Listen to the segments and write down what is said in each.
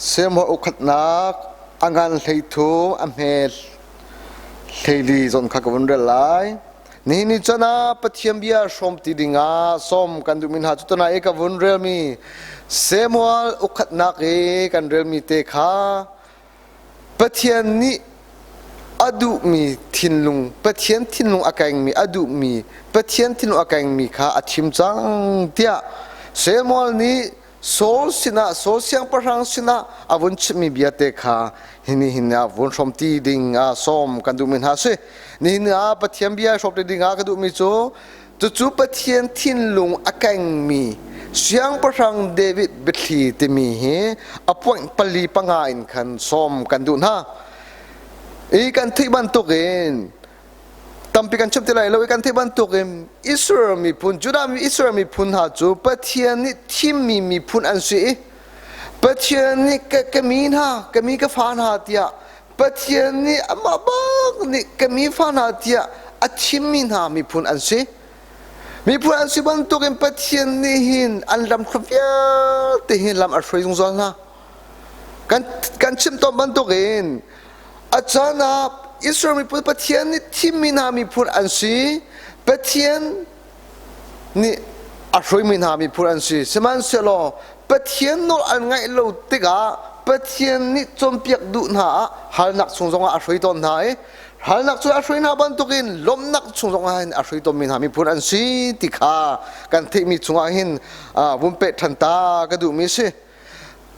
Samuel ukhatnak a ngan 13 a hme 14 zawn kha ka vun rel lai. Nihin ni chan ah Pathian bia hrawm ti dingah sawm kan duhmi hna cu tuna i ka vun relmi Samuel ukhatnak i kan relmi te kha Pathian nih a duhmi thinlung, Pathian thinlung a kengmi a duhmi, Pathian thinlung a kengmi kha a thim cang tiah Samuel nih Saul sinah Saul siangpahrang sinah a vun chimmi bia te kha nihin ah vun hrawm ti ding ah sawm kan duhmi hna si. Nihin ah Pathian bia hrawm ti ding ah ka duhmi cu cucu Pathian thinlung a kengmi siangpahrang David biathli timi hi a point pali panga in khan sawm kan duh hna. I kan theih bantukin Tampi kan chim ti lai lo i kan theih bantukin Israel miphun, Judah mi Israel miphun hna cu Pathian nih thimmi miphun an si i Pathian nih ka mi hna, ka mi ka fa hna tiah Pathian nih amah bak nih ka mi fa hna tiah a thimmi hna miphun an si. Miphun an si bantukin Pathian nih hin an lam vialte hin lam a hruai zungzal hna. Kan chim tawn bantukin A caan ah Israel miphun Pathian nih thimmi hna miphun an si. Pathian nih a hruaimi hna miphun an si. Sihmanhsehlaw Pathian nawl an ngaih lo tikah Pathian nih cawnpiak duh hna ah halnak chung zongah a hruai tawn hna i halnak cu a hruai hna bantukin lawmhnak chung zongah hin a hruai tawnmi hna miphun an si ti kha kan theihmi chungah hin vun peh ṭhan ta ka duhmi a si.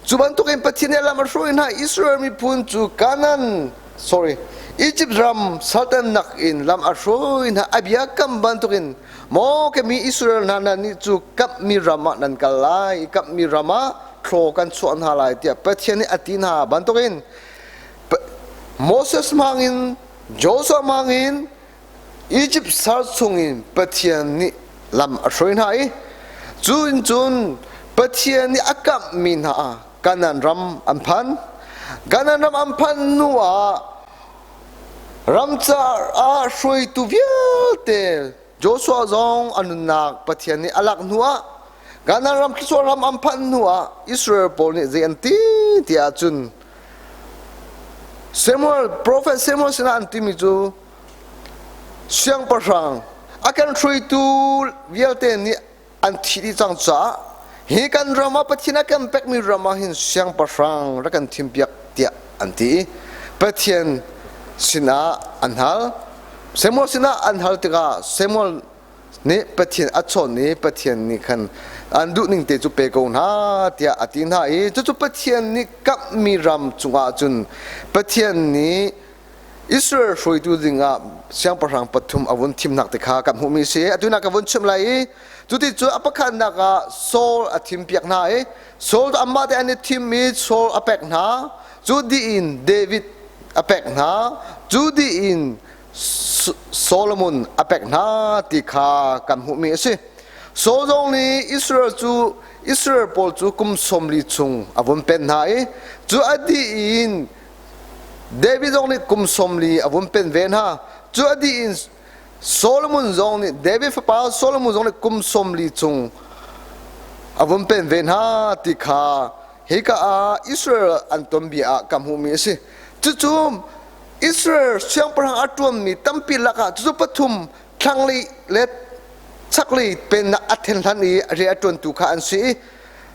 Cu bantukin Pathian nih lam a hruai hna Israel miphun cu Canaan sorry Egypt ram saltannak in lam a hruai hna. A biakam bantukin maw ka mi Israel hna nan nih cu kamhmi ram ah nan kal lai i kamhmi ram ah thlaw kan chuah hna lai tiah Pathian nih a ti hna bantukin Moses hmangin Joshua hmangin Egypt sal chungin Pathian nih lam a hruai hna i cu in cun Pathian nih a kamhmi hna Kanaan ram an phan. Kanaan ram an phanh hnu ah ramcar ah hruaitu vialte Joshua zong a nunnak Pathian nih a lak hnu ah Kanaan ram thluachuah ram an phanh hnu ah Israel pawl nih zei an ti ti ahcun Samuel prophet Samuel sinah an timi cu Siangpahrang a kan hruaitu vialte nih an thih dih cang caah hi kan ram ah Pathian a kan pekmi ram ah hin siangpahrang rak kan thimpiak tiah an ti i Pathian sinah an hal. Samuel sinah an hal tikah Samuel nih Pathian a chawn i Pathian nih khan an duhning te cu pe ko hna tiah a ti hna i cucu Pathian nih kamhmi ram cungah cun Pathian nih Israel hruaitu dingah siangpahrang pathum a vun thimnak te kha kan hmuhmi si. Atu na ka vun chim lai i cuti cu a pakhatnak ah Saul a thimpiak hna i Saul cu amah te an i thim i Saul a pek hna. Cu dih in David a pek hna. Cu dih in Solomon a pek hna ti kha kan hmuhmi a si. Saul zong nih Israel cu Israel pawl cu kum 40 chung a vun pen hna i cu a dih in David zong nih kum 40 a vun pen ve hna. Cu a dih in Solomon zong nih David fapa Solomon zong nih kum 40 chung a vun pen ve hna ti kha hika ah Israel an tonbia ah ka hmuhmi a si. Cucu Israel siangpahrang a ṭuanmi tampi lakah cucu pathum thlanglei le chaklei pennak a then hlan i rian a ṭuantu kha an si i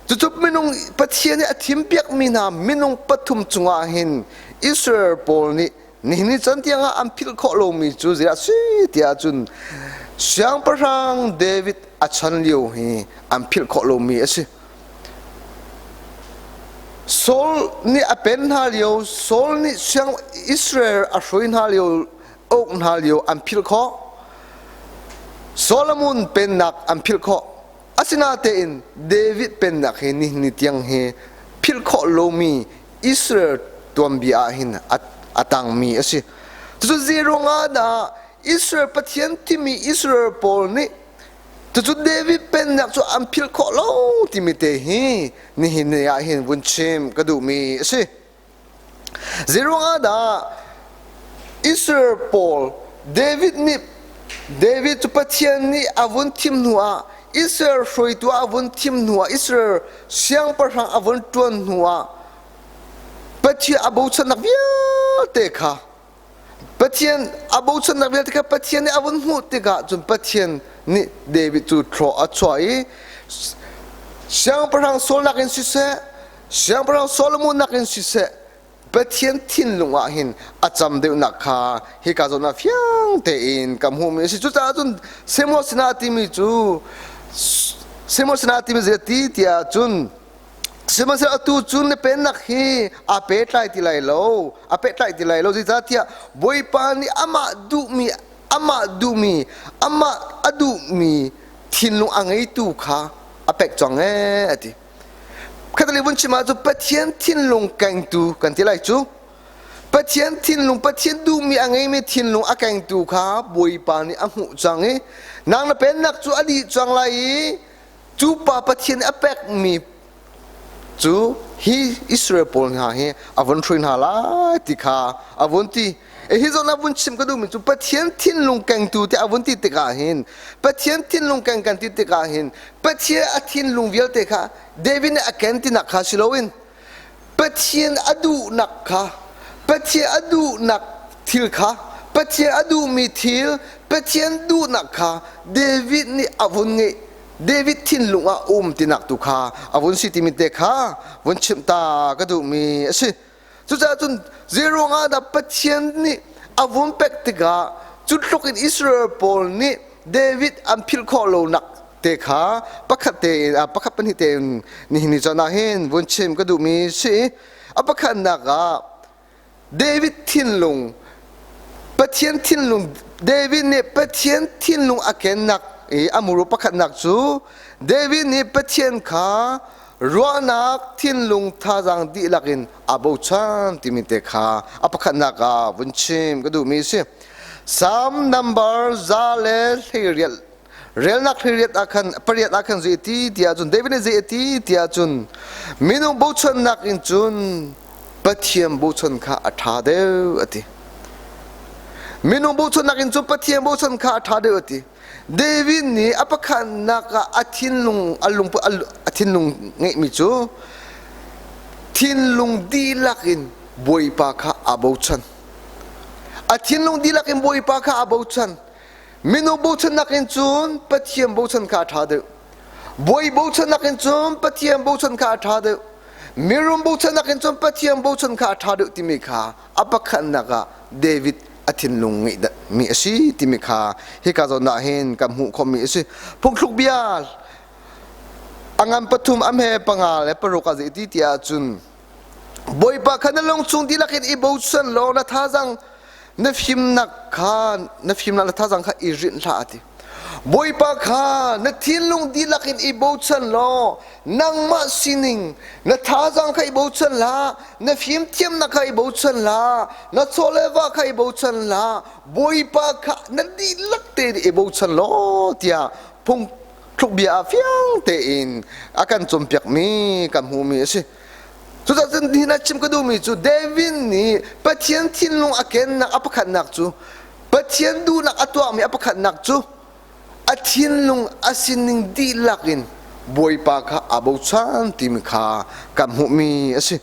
Cucu minung Pathian nih a thimpiakmi hna minung pathum cungah hin Israel pawl nih nihin ni can tiangah an philh khawh lomi cu zeidah a si tiah cun Siangpahrang David a chan lio hi an philh khawh lomi a si. Saul nih a pen hna lio, Saul nih siang Israel a hruai hna lio, a uk hna lio an philh khawh. Solomon pennak an philh khawh. Asinain David pennak hi nihin ni tiang hi philh khawh lomi Israel tuanbia ah hin a tangmi a si. Cucu zeiruangah dah Israel Pathian timi Israel pawl nih cucu David pennak cu an philh khawh lo timi te hi nihin ni ah hin vun chim ka duhmi a si. Zeiruangah dah Israel pawl David nih David cu Pathian nih a vun thim hnuah Israel hruaitu a vun thim hnuah Israel siangpahrang a vun ṭuan hnuah. Pathian a bochannak vialte kha Pathian a bochannak vialte kha Pathian nih a vun hmuh tikah cun Pathian nih David cu thlaw a chuah i Siangpahrang Saul nakin siseh, Siangpahrang Solomon nakin siseh, Pathian thinlung ah hin a cam deuhnak kha hika zawn ah fiang tein ka hmuhmi a si. Cucaah cun Samuel sinah a timi cu Samuel sinah a timi zei a ti tiah cun sihmanhsehlaw atu cu na pennak hi aa pehtlai ti lai lo, a pehtlai ti lai lo zeicahtiah Bawipa nih amah duhmi amah duhmi amah a duhmi thinlung a ngeitu kha a pek cang ee a ti. Khatlei vun chim ahcun Pathian thinlung kengtu kan ti lai cu. Pathian thinlung, Pathian duhmi a ngeimi thinlung a kengtu kha Bawipa nih a hmuh cang i nang na pennak cu a dih cang lai i cu pa Pathian nih a pekmi cu hi Israel pawl hna hi a vun hruai hna lai ti kha a vun ti. Hi zawn ah vun chim ka duhmi cu Pathian thinlung kengtu tiah a vun ti tikah hin Pathian thinlung keng kan ti tikah hin Pathian a thinlung vialte kha David nih a ken tinak kha si loin Pathian a duhnak kha Pathian a duhnak thil kha Pathian a duhmi thil Pathian duhnak kha David nih a vun ngeih David thinlung ah um tinak tu kha a vun si timi te kha vun chimh ta ka duhmi a si. Cucaah cun zeiruang ah dah Pathian nih a vun pek tikah cu tluk in Israel pawl nih David an philh khawh lonak te kha pakhat tein pakhat pahnih tein nihin ni caan ah hin vun chim ka duhmi si. A pakhatnak ah David thinlung Pathian thinlung David nih Pathian thinlung a kennak i a muru pakhatnak cu David nih Pathian kha ruahnak thinlung thazaang dihlak in aa bochan timi te kha a pakhatnak ah vun chim ka duhmi a si. Psalm number 118 relnak 18 ah khan pariat ah khan zei ti tiah cun David nih zei ti tiah cun minung bochannak in cun Pathian bochan kha a ṭha deuh a ti. Minung bochannak in cun Pathian bochan kha a ṭha deuh a ti. David nih a pakhatnak ah a thinlung a lung a thinlung ngeihmi cu thinlung dihlak in Bawipa kha aa bochan. A thinlung dihlak in Bawipa kha aa bochan. Minung bochannak in cun Pathian bochan kha a ṭha deuh. Bawi bochannak in cun Pathian bochan kha a ṭha deuh. Mirum bochannak in cun Pathian bochan kha a ṭha deuh timi kha a pakhatnak ah David a thinlung ngeihmi a si timi kha hika zawn ah hin kan hmuh khawhmi a si. Phungthluk bia a ngan pathum a hme panga le paruk a zei ti ti ahcun Bawipa kha na lungchung dihlak in i bochan law na thazang na fimnak kha na fimnak na thazang kha i rinh hlah a ti. Bawipa kha na thinlung dihlak in i bochan law nangmah sining na thazaang kha i bochan hlah, na fimthiamnak kha i bochan hlah, na chawleva kha i bochan hlah, Bawipa kha na dihlak tein i bochan law tiah phungthluk bia ah fiang tein a kan cawnpiakmi kan hmuhmi a si. Cucaah cun nihin ah chim ka duhmi cu David nih Pathian thinlung a kennak a pakhatnak cu Pathian duhnak a tuahmi a pakhatnak cu a thinlung a sining dihlak in Bawipa kha aa bochan timi kha kan hmuhmi a si.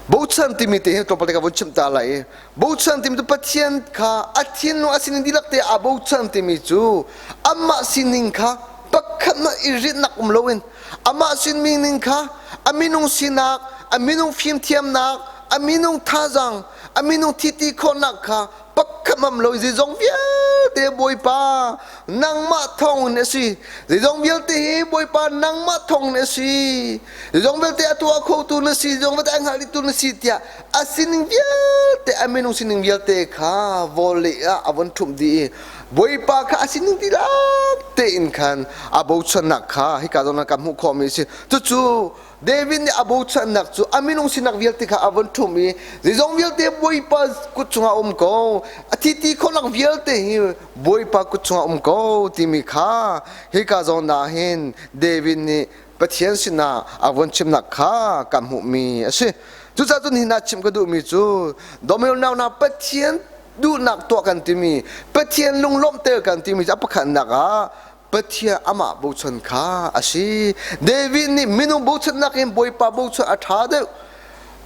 Bochan timi te hi tlawmpal te ka vun chimh ta lai i bochan timi cu Pathian kha a thinlung a sining dihlak te aa bochan timi cu amah sining kha pakhat hmanh i rinhnak um loin amah sining kha a minung sinak a minung fimthiamnak a minung thazaang a minung thiti khawhnak kha pakhat mam lo zeizong vialte Bawipa nangmah thawng in a si zeizong vialte hi Bawipa nangmah thawng in a si zeizong vialte a tuah khotu na si zeizong vialte a hngaltu na si tiah a sining vialte a minung sining vialte kha vawlei ah a von ṭhumh dih i Bawipa kha a sining dihlak tein khan a bochannak kha hika zawn ah kan hmuh khawhmi a si cucu David nih a bochannak cu a minung sinak vialte kha a von ṭhumh i zeizong vialte Bawipa kut chungah um ko, a thi ti khawhnak vialte hi Bawipa kut chungah um ko timi kha hika zawn ah hin David nih Pathian sinah a von chimnak kha kan hmuhmi a si. Cucaah cun hin ah chim ka duhmi cu domino na Pathian duhnak tuah kan timi Pathian lunglawmhter kan timi cu a pakhatnak ah Pathian amah bochan kha a si. David nih minung bochannak in Bawipa bochan a ṭha deuh.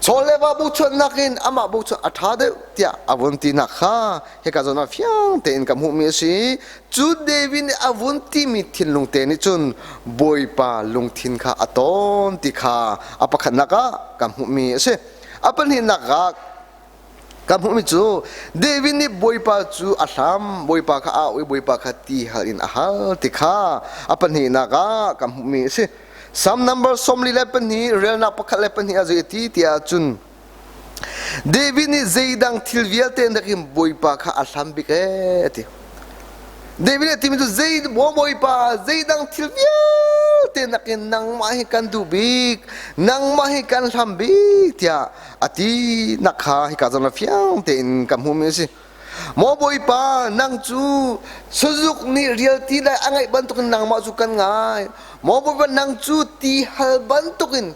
Chaw le va bochannak in amah bochan a ṭha deuh tiah a vun tinak kha hika zawn ah fiang tein ka hmuhmi a si. Cu David nih a vun timi thinlung te nih cun Bawipa lungthin kha a tawn ti kha a pakhatnak ah ka hmuhmi a si. A pahnihnak ah ka hmuhmi cu David nih Bawipa cu a hlam, Bawipa kha a au i Bawipa kha ti hal in a hal ti kha a pahnihnak ah ka hmuhmi a si. Psalm number 42 relnak 1 le 2 ah zei a ti tiah cun David nih zeidang thil vialte nakin Bawipa kha a hlam bik ee a ti. David nih a timi cu zei Bawipa zeidang thil vialte nakin nangmah hi kan duh bik, nangmah hi kan hlam bik tiah a ti nak kha hika zawn ah fiang tein ka hmuhmi a si. Maw Bawipa, nang cu sazuk nih rialti lai a ngaih bantukin nangmah cu kan ngai. Maw Bawipa, nang cu ti hal bantukin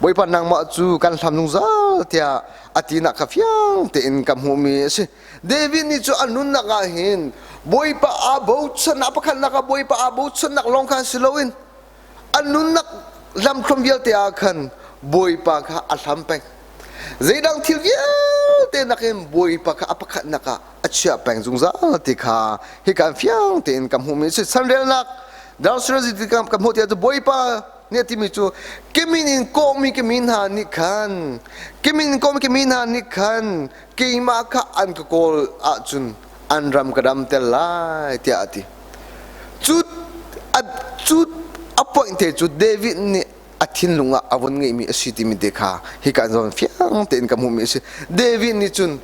Bawipa nangmah cu kan hlam zungzal tiah a tinak kha fiang tein ka hmuhmi a si. David nih cu a nunnak ah hin Bawipa aa bochannak pakhatnak ah Bawipa aa bochannak lawng kha si loin a nunnak lamthluan vialte ah khan Bawipa kha a hlam peng. Zeidang thil vialte nakin Bawipa kha a pakhatnak ah a chiah peng zungzal ti kha hika fiang tein ka hmuhmi a si. Sanrelnak Downstairs ka hmuh tiah cu Bawipa nih a timi cu kemin in kawhmi ka mi hna nih khan kemin in kawhmi ka mi hna nih khan keimah kha an ka kawl ahcun an ram ka dam tel lai tiah a ti. Cu a cu a point te cu David nih a thinlung ah a vun ngeihmi a si timi te kha hika zawn fiang tein ka hmuhmi a si. David nih cun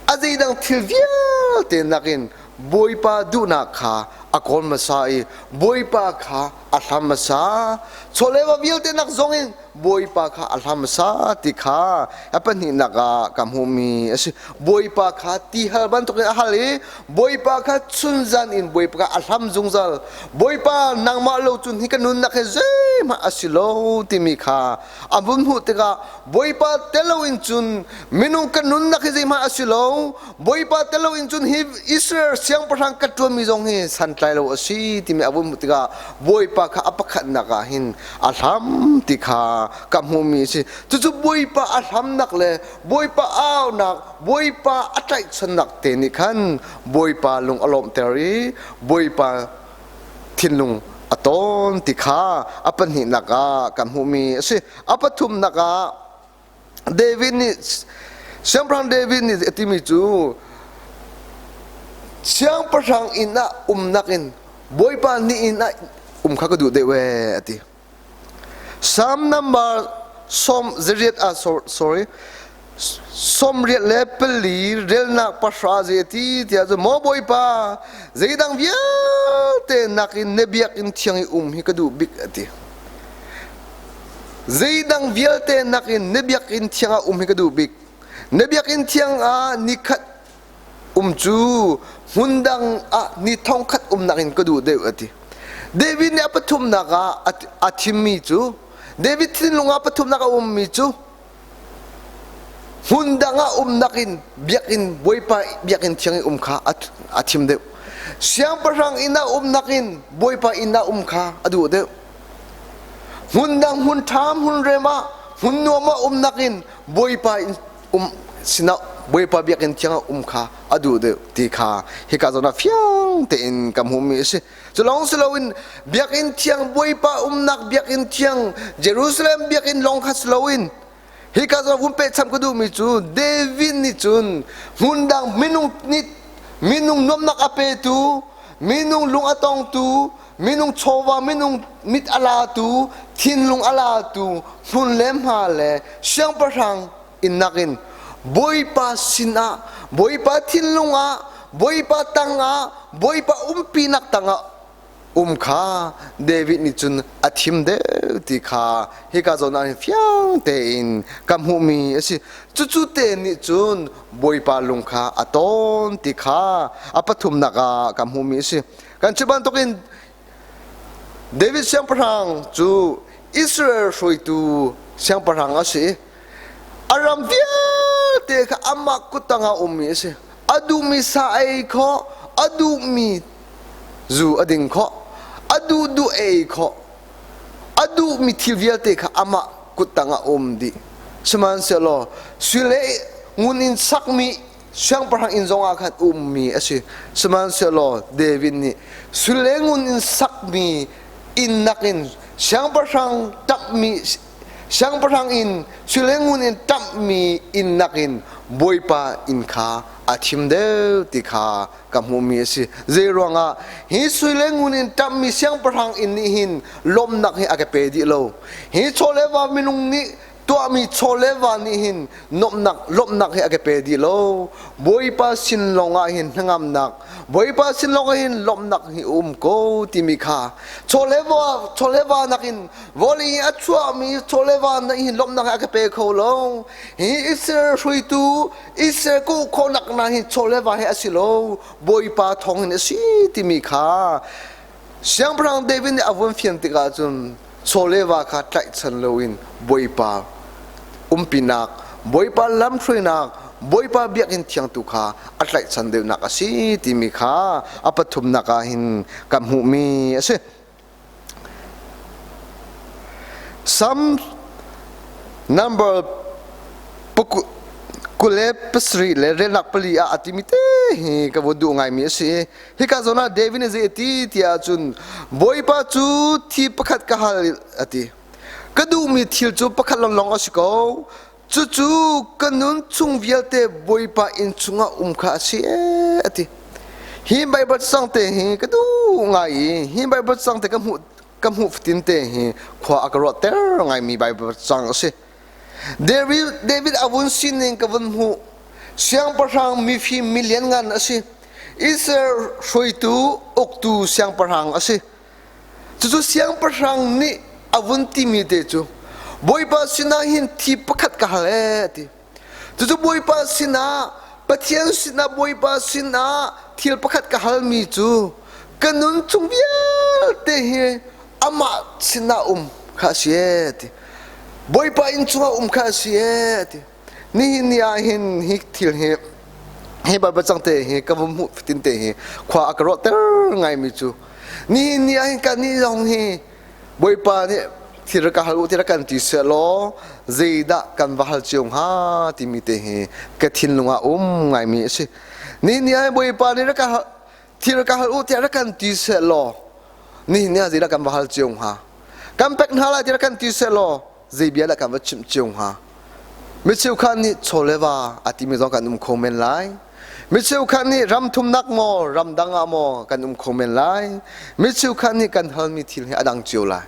a zeidang thil vialte nakin Bawipa duhnak kha a kawl hmasa i Bawipa kha a hlam hmasa. Chawleva vialte nak zongin Bawipa kha a hlam hmasa ti kha a pahnihnak ah ka hmuhmi a si. Bawipa kha ti hal bantukin a hal i Bawipa kha chunzan in Bawipa kha a hlam zungzal. Bawipa nangmah lo cun hi ka nunnak hi zeihmanh a si lo timi kha a vun hmuh tikah Bawipa tel loin cun minung ka nunnak hi zeihmanh a si lo. Bawipa tel loin cun hi Israel siangpahrang ka ṭuanmi zong hi santlai lo a si timi a vun hmuh tikah Bawipa kha a pakhatnak ah hin a hlam ti kha ka hmuhmi a si. Cucu Bawipa a hlamnak le Bawipa aunak, Bawipa a tlaihchannak te nih khan Bawipa lung a lawmhter i Bawipa thinlung a tawn ti kha a pahnihnak ah kan hmuhmi a si. A pathumnak ah David nih Siangpahrang David nih a timi cu siangpahrang inn ah umnak in Bawipa nih inn ah um kha ka duh deuh ee a ti. Psalm number sawm zariat ah sorry 84 relnak 10 zei a ti tiah cun maw Bawipa zeidang vialte nakin na biakinn thiang i um hi ka duh bik a ti. Zeidang vialte nakin na biakinn thiang ah um hi ka duh bik. Na biakinn thiang ah nikhat um cu hmun dang ah ni thongkhat umnak in ka duh deuh a ti. David nih a pathumnak ah a thimmi cu David thinlung ah pathumnak a ummi cu hmun dang ah umnak in biakinn Bawipa biakinn thiang i um kha a thim deuh. Siangpahrang inn ah umnak in Bawipa inn ah um kha a duh deuh. Hmun dang hmun ṭha hmun rem ah hmun nuam ah umnak in Bawipa inn um sinah Bawipa biakinn thiang ah um kha a duh deuh ti kha hika zawn ah fiang tein ka hmuhmi a si. Cu lawng si loin biakinn thiang Bawipa umnak biakinn thiang Jerusalem biakinn lawng kha si loin hika zawn vun pehcham ka duhmi cu David nih cun hmundang minung nih minung nuamhnak a petu minung lung a tongtu minung chawva minung mit a latu thinlung a latu hmun le hma le siangpahrang inn nakin Bawipa sinah Bawipa thinlung ah Bawipa tangah Bawipa umpinak tangah um kha David nih cun a thim deuh ti kha hika zawn ah hin fiang tein ka hmuhmi a si. Cucu te nih cun Bawipa lung kha a tawn ti kha a pathumnak ah ka hmuhmi a si. Kan cu bantukin David siangpahrang cu Israel hruaitu siangpahrang a si. A ram vialte kha amah kut tangah ummi a si. A duhmi sa a ei khawh, a duhmi zu a ding khawh, a duhduh a ei khawh, a duhmi thil vialte kha amah kut tangah um dih. Sihmanhsehlaw sui le ngun in sakmi siangpahrang inn zongah khan ummi a si. Sihmanhsehlaw David nih sui le ngun in sakmi inn nakin siangpahrang ṭamhmi siangpahrang inn sui le ngun in ṭamhmi inn nakin Bawipa inn kha a thim deuh ti kha ka hmuhmi a si. Zei ruangah hi sui le ngun in ṭamhmi siangpahrang inn nih hin lawmnak hi a ka pe dih lo. Hi chaw le va minung nih tuahmi chaw le va nih hin nuamhnak lawmhnak hi a ka pe dih lo. Bawipa sin lawngah hin hnangamnak, Bawipa sin lawngah hin lawmhnak hi um ko timi kha chaw le va chaw le va nakin vawlei i a chuahmi chaw le va nih hin lawmhnak hi a ka pe kho lo. Hi Israel hruaitu Israel kuh khawhnak hna hi chaw le va hi a si lo, Bawipa thawng in a si timi kha Siangpahrang David nih a vun fian tikah cun chaw le va kha tlaihchan loin Bawipa umpinak, Bawipa lamhruainak, Bawipa biakinn thiang tu kha a tlaihchan deuhnak a si timi kha a pathumnak ah hin kan hmuhmi a si. Psalm number 27 le relnak pali ah a timi te hi ka vun duh ngaimi a si. Hika zawn ah David nih zei a ti tiah cun Bawipa cu thi pakhat ka hal a ti. Ka duhmi thil cu pakhat lawnglawng a si ko. Cucu ka nun chung vialte Bawipa inn chungah um kha a si ee a ti. Hi Baibal cang te hi ka duh ngai i hi Baibal cang te ka hmuh ka hmuh fatin te hi khua a ka ruahter ngaimi Baibal cang a si. David, David a vun sining ka vun hmuh. Siangpahrang mifim milian ngan a si. Israel hruaitu uktu siangpahrang a si. Cucu siangpahrang nih a vun timi te cu Bawipa sinah hin thi pakhat ka hal ee a ti. Cucu Bawipa sinah Pathian sinah Bawipa sinah thil pakhat ka halmi cu ka nun chung vialte hi amah sinah um kha a si ee a ti. Bawipa inn chungah um kha a si ee a ti. Nihin ni ah hin hi thil hi hi Baibal cang te hi ka vun hmuh fatin te hi khua a ka ruahter ngaimi cu nihin ni ah hin kan nih zong hi Bawipa nih thil ka hal u ti kan ti seh law zeidah kan va hal cio hnga timi te hi ka thinlung ah um ngaimi a si. Nihin ni ah Bawipa nih rak ka thil ka hal u tiah rak kan ti seh law nihin ni ah zeidah kan va hal cio hnga? Kan pek hna lai tiah kan ti seh law zei bia dah kan va chimh cio hnga? Mi cheukhat nih chaw le va a timi zong kan um kho men lai. Mi cheukhat nih ram thumnak maw ramdang ah maw kan um kho men lai. Mi cheukhat nih kan halmi thil hi a dang cio lai.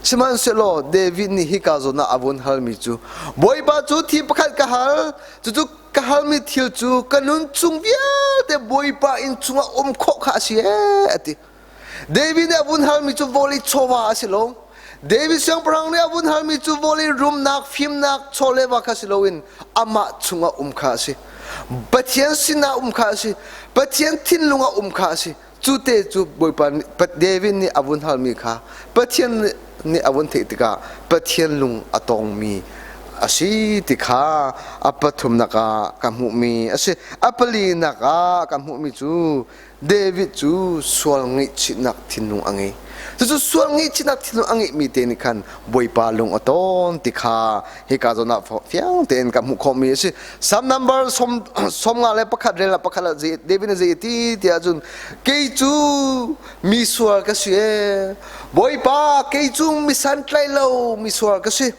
Sihmanhsehlaw David nih hika zawn ah a vun halmi cu Bawipa cu thi pakhat ka hal, cucu ka halmi thil cu ka nun chung vialte Bawipa inn chungah um khawh kha a si ee a ti. David nih a vun halmi cu vawlei chawva a si lo. David siangpahrang nih a vun halmi cu vawlei rumnak, fimnak, chawleva kha si loin amah chungah um kha a si. Pathian sinah um kha a si. Pathian thinlung ah um kha a si. Cu te cu Bawipa David nih a vun halmi kha Pathian nih a vun theih tikah Pathian lung a tongmi a si ti kha a pathumnak ah ka hmuhmi a si. A palinak ah ka hmuhmi cu David cu sual ngaihchihnak thinlung a ngei. Cucu sual ngaihchihnak thinlung a ngeihmi te nih khan Bawipa lung a tawn ti kha hika zawn ah fiang tein ka hmuh khawhmi a si. Psalm number 51 rel ah pakhat ah David nih zei a ti tiah cun kei cu mi sual ka si ee. Bawipa kei cu mi santlai lo mi sual ka si.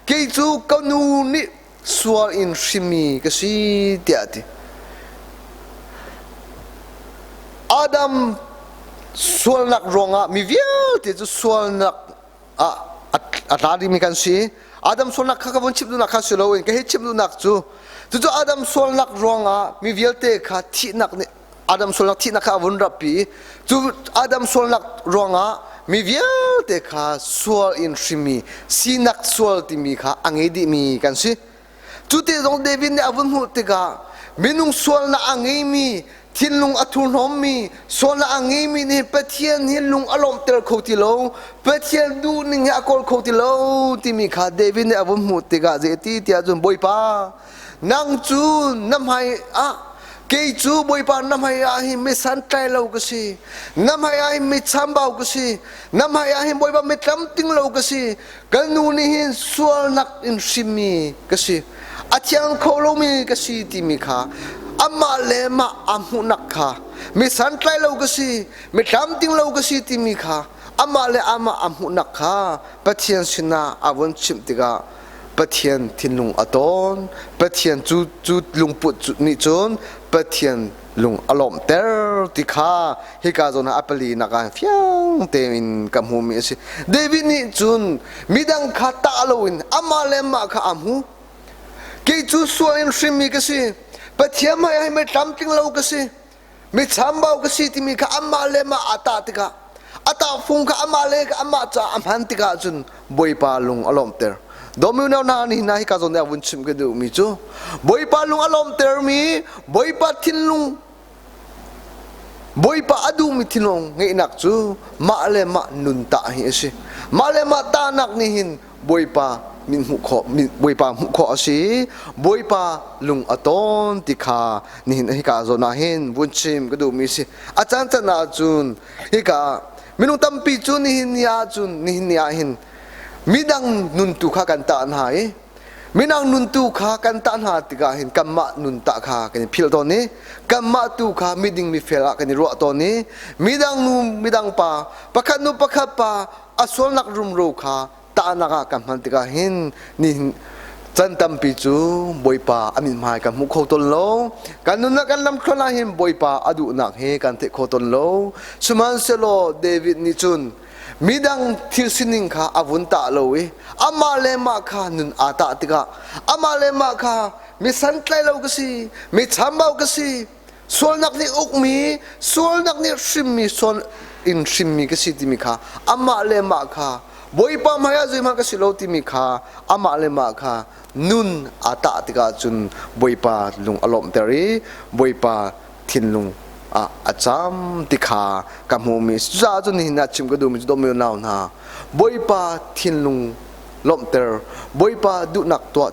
Kei cu ka nu nih sual in hrimmi ka si tiah a ti. Adam sualnak ruangah mi vialte cu sualnak ah a tla dingmi kan si. Adam sualnak kha ka vun chim duhnak kha si loin ka hei chim duhnak cu cucu Adam sualnak ruangah mi vialte kha thihnak nih Adam sualnak thihnak kha a vun rappi. Cu Adam sualnak ruangah mi vialte kha sual in hrimi sinak sual timi kha a ngei dihmi kan si. Cu te zong David nih a vun hmuh tikah minung sualnak a ngeimi thinlung a thurhnawmmi sualnak a ngeimi nih Pathian hi lung a lawmhter kho ti lo Pathian duhning hi a kawl kho ti lo timi kha David nih a vun hmuh tikah zei ti tiah cun Bawipa nang cu na hmai ah Kei cu Bawipa na hmai ah hin mi santlai lo ka si. Na hmai ah hin mi chambau ka si. Na hmai ah hin Bawipa mi tlamtling lo ka si. Kan nu nih hin sualnak in hrimmi ka si. A thiang kho lomi ka si timi kha amah le mah aa hmuhnak kha mi santlai lo ka si, mi tlamtling lo ka si timi kha amah le amah aa hmuhnak kha Pathian sinah a vun chimh tikah Pathian thinlung a tawn. Pathian cu cu lungput nih cun Pathian lung a lawmhter ti kha hika zawn ah a pali nak ah fiang tein ka hmuhmi a si. David nih cun midang kha tah loin amah le amah kha aa hmu. Kei cu sual in hrimmi ka si. Pathian hmai ah mi tlamtling lo ka si. Mi chambau ka si timi kha amah le amah aa tah tikah a tahfung kha amah le amah caah a hman tikah cun Bawipa lung a lawmhter. Dawmi unau hna nih hna hika zawn ah vun chimh ka duhmi cu Bawipa lung a lawmhtermi Bawipa thinlung Bawipa a duhmi thinlung ngeihnak cu mah le mah nun tah hi a si. Mah le mah tahnak nih hin Bawipa min hmuh khawh Bawipa hmuh khawh a si. Bawipa lung a tawn ti kha nihin hika zawn ah hin vun chim ka duhmi si. A caan can ah cun hika minung tampi cu nihin ni ah cun nihin ni ah hin midang nun tu kha kan tah hna i midang nun tu kha kan tah hna tikah hin kanmah nun tah kha kan i philh tawn i kanmah tu kha miding mifel ah kan i ruah tawn i midang nu midang pa pakhat nu pakhat pa a sualnak rumro kha tahnak ah kan hman tikah hin nihin can tampi cu Bawipa a mithmai kan hmu kho tawn lo. Kan nunnak kan lamthluan ah hin Bawipa a duhnak hi kan theih kho tawn lo. Sihmanhsehlaw David nih cun midang thil sining kha a vun tah lo i amah le mah kha nun aa tah tikah amah le mah kha mi santlai lo ka si, mi chambau ka si, sualnak nih ukmi sualnak nih hrimmi sual in hrimmi ka si timi kha amah le mah kha Bawipa hmaiah zeihmanh ka si lo timi kha amah le mah kha nun aa tah tikah cun Bawipa lung a lawmhter i Bawipa thinlung ah a cam ti kha ka hmuhmi cucaah cun nihin ah chim ka duhmi cu dawtmi unau hna Bawipa thinlung lawmhter Bawipa duhnak tuah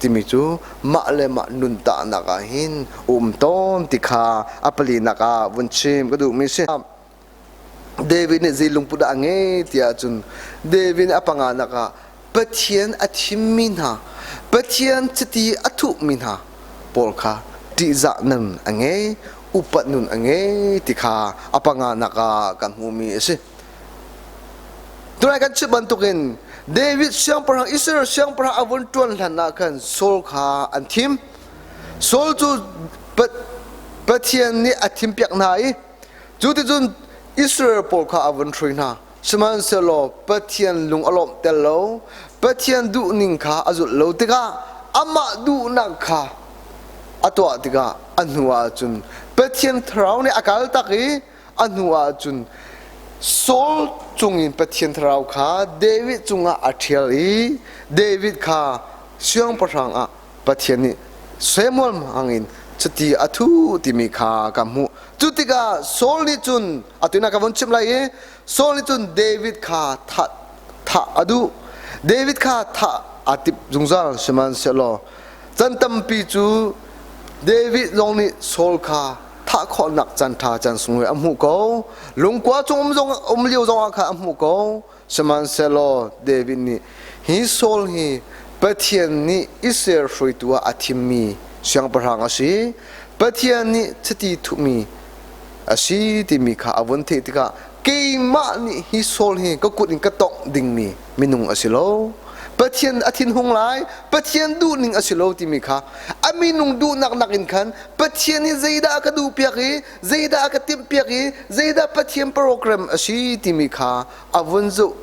timi cu mah le mah nun tahnak ah hin um tawn ti kha a palinak ah vun chim ka duhmi si. David nih zei lungput dah a ngei tiah cun David nih a panganak ah Pathian a thimmi hna Pathian chiti a thuhmi hna pawl kha ṭihzah nun a ngei upat nun a ngei ti kha a panganak ah kan hmuhmi a si. Tunai kan chim bantukin David siangpahrang Israel siangpahrang a vun ṭuan hlan ah khan Saul kha an thim. Saul cu Pathian nih a thimpiak hna i cu ticun Israel pawl kha a vun hrui hna. Sihmanhsehlaw Pathian lung a lawmhter lo, Pathian duhning kha a zulh lo tikah amah duhnak kha a tuah tikah a hnu ah cun Pathian thlarau nih a kaltak i a hnu ah cun Saul cungin Pathian thlarau kha David cungah a ṭhial i David kha siangpahrang ah Pathian nih Samuel hmangin chiti a thu timi kha ka hmuh. Cu tikah Saul nih cun atu na ka vun chimh lai i Saul nih cun David kha thah thah a duh. David kha thah aa timh zungzal sihmanhsehlaw can tampi cu David zong nih Saul kha thah khawhnak caan ṭha caan sunglawi a hmuh ko. Lungkua cung um zong um lio zongah khan a hmuh ko. Sihmanhsehlaw David nih hi Saul hi Pathian nih Israel hruaitu ah a thimmi siangpahrang a si. Pathian nih chiti thuhmi a si timi kha a vun theih tikah keimah nih hi Saul hi ka kut in ka tongh dingmi minung a si lo. Pathian a thinhung lai, Pathian duhning a si lo timi kha a minung duhnak nakin khan Pathian hi zeidah a ka duhpiak i zeidah a ka timhpiak i zeidah Pathian program a si timi kha a vun zoh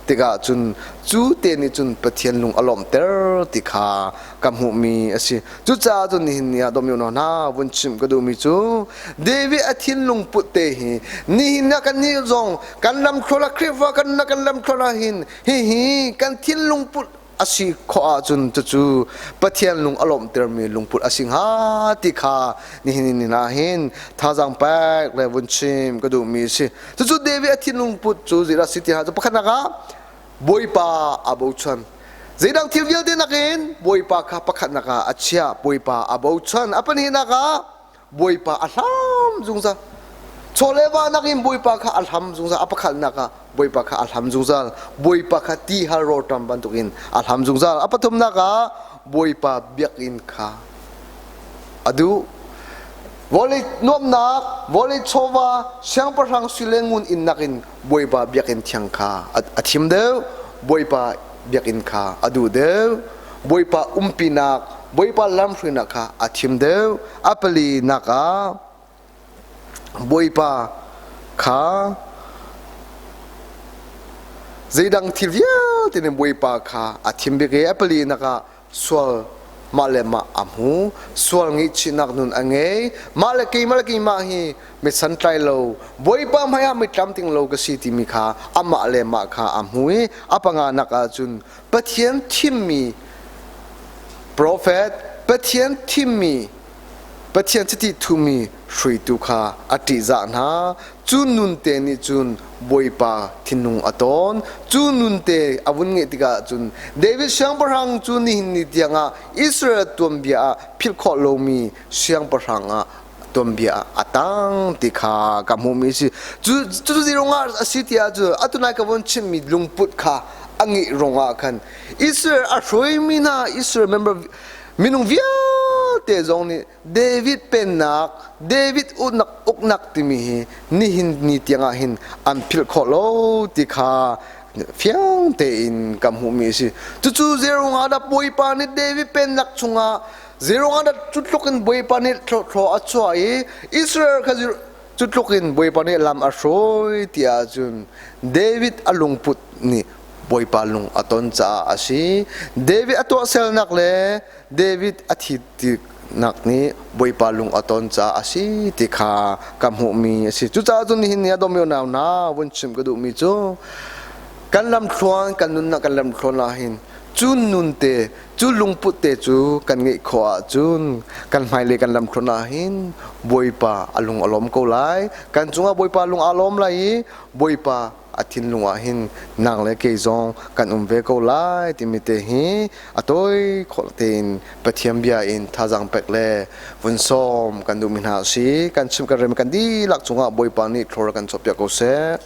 tikah cun cu te nih cun Pathian lung a lawmhter ti kha ka hmuhmi a si. Cucaah cun nihin ni ah dawmi unau hna vun chimh ka duhmi cu David a thinlung put te hi nihin ah kannih zong kan lamthluan ah Khrihfa kan kan lamthluan ah hin hihi kan thinlung put a si khawh ahcun cucu Pathian lung a lawmhtermi lungput a si hnga ti kha nihin ni ah hin thazaang pek le vun chim ka duhmi a si. Cucu David a thinlung put cu zeidah a si ti cu pakhatnak ah Bawipa aa bochan. Zeidang thil vialte nakin Bawipa kha pakhatnak ah a chiah, Bawipa aa bochan. A pahnihnak ah Bawipa a hlam zungzal. Chawleva nakin Bawipa kha a hlam zungzal. A pakhatnak ah Bawipa kha a hlam zungzal. Bawipa kha ti hal rawlṭam bantukin a hlam zungzal. A pathumnak ah Bawipa biakinn kha a duh. Vawlei nuamhnak, vawlei chawva, siangpahrang sui le ngun inn nakin Bawipa biakinn thiang kha a thim deuh. Bawipa biakinn kha a duh deuh. Bawipa umpinak, Bawipa lamhruainak kha a thim deuh. A palinak ah Bawipa kha zeidang thil vialte nih Bawipa kha a thim bik i a palinak ah sual mah le mah a hmu, sual ngaihchihnak nun a ngei, mah le keimah le keimah hi mi santlai lo, Bawipa hmaiah mi tlamtling lo ka si timi kha amah le mah kha a hmu i a panganak ah cun Pathian thimmi profet, Pathian thimmi Pathian chiti thumi hruaitu kha a ṭihzah hna. Cu nunte nih cun Bawipa thinlung a tawn. Cu nunte a vun ngeih tikah cun David siangpahrang cu nihin ni tiangah Israel tuanbia ah philh khawh lomi siangpahrang ah tuanbia ah a tang ti kha ka hmuhmi a si. Cu cu ruangah a si tiah cu atu nai ka vun chimmi lungput kha a ngeih ruangah khan Israel a hruaimi hna Israel member minung vialte zong nih David pennak David uknak uknak timi hi nihin ni tiangah hin an philh khawh lo ti kha fiang tein ka hmuhmi a si. Cucu zeirung ah dah Bawipa nih David pennak chungah zeirung ah dah cu tluk in Bawipa nih thlawh a chuah i Israel kha cu tluk in Bawipa nih lam a hruai ti ahcun David a lungput nih Bawipa lung a ton caah a si. David a tuahsernak le David a thitnak nih Bawipa lung a ton caah a si ti kha ka hmuhmi a si. Cucaah cun nihin ni ah dawmi unau hna vun chim ka duhmi cu kan lamthluan kan nunnak kan lamthluan ah hin cu nun te cu lungput te cu kan ngeih khawh ahcun kan hmailei kan lamthluan ah hin Bawipa a lung a lawm ko lai. Kan cungah Bawipa lung aa lawm lai i Bawipa a thinlung ah hin nang le kei zong kan um ve ko lai timi te hi a tawi khawh tein Pathian bia in thazaang pek le vun sawm kan duhmi hna a si. Kan chim kan rem kan dihlak cungah Bawipa nih thlor kan cawhpiak ko seh.